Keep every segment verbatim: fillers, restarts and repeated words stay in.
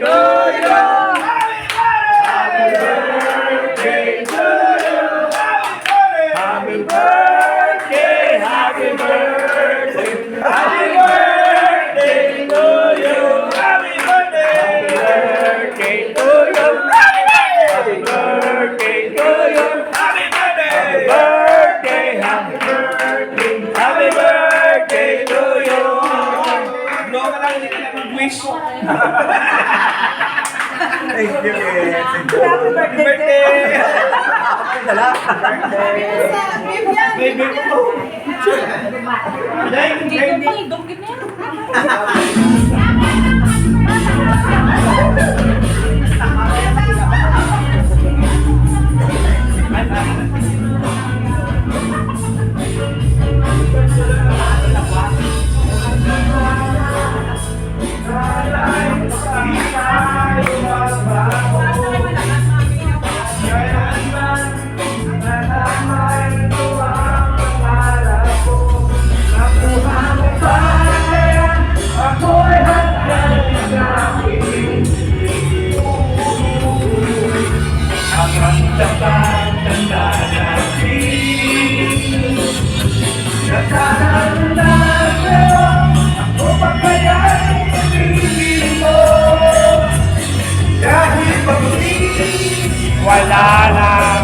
Happy birthday to you. Happy birthday, happy birthday. Happy birthday to you. Happy birthday. Happy birthday to you. Happy birthday to you. Happy birthday. Happy birthday. Happy birthday to you. Blow ka lang, hindi ka lang mag-wish. Thank you, eh. Happy birthday! Dala. Baby ko. Thank you, baby. Wala lang.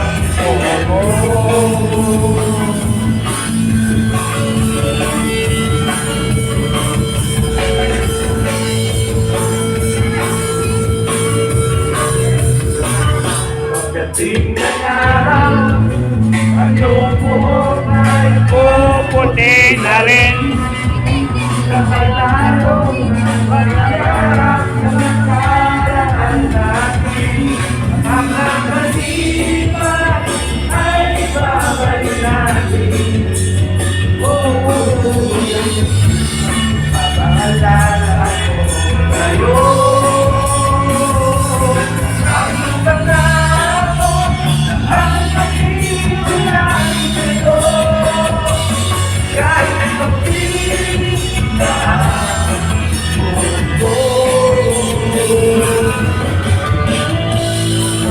Puputi na rin.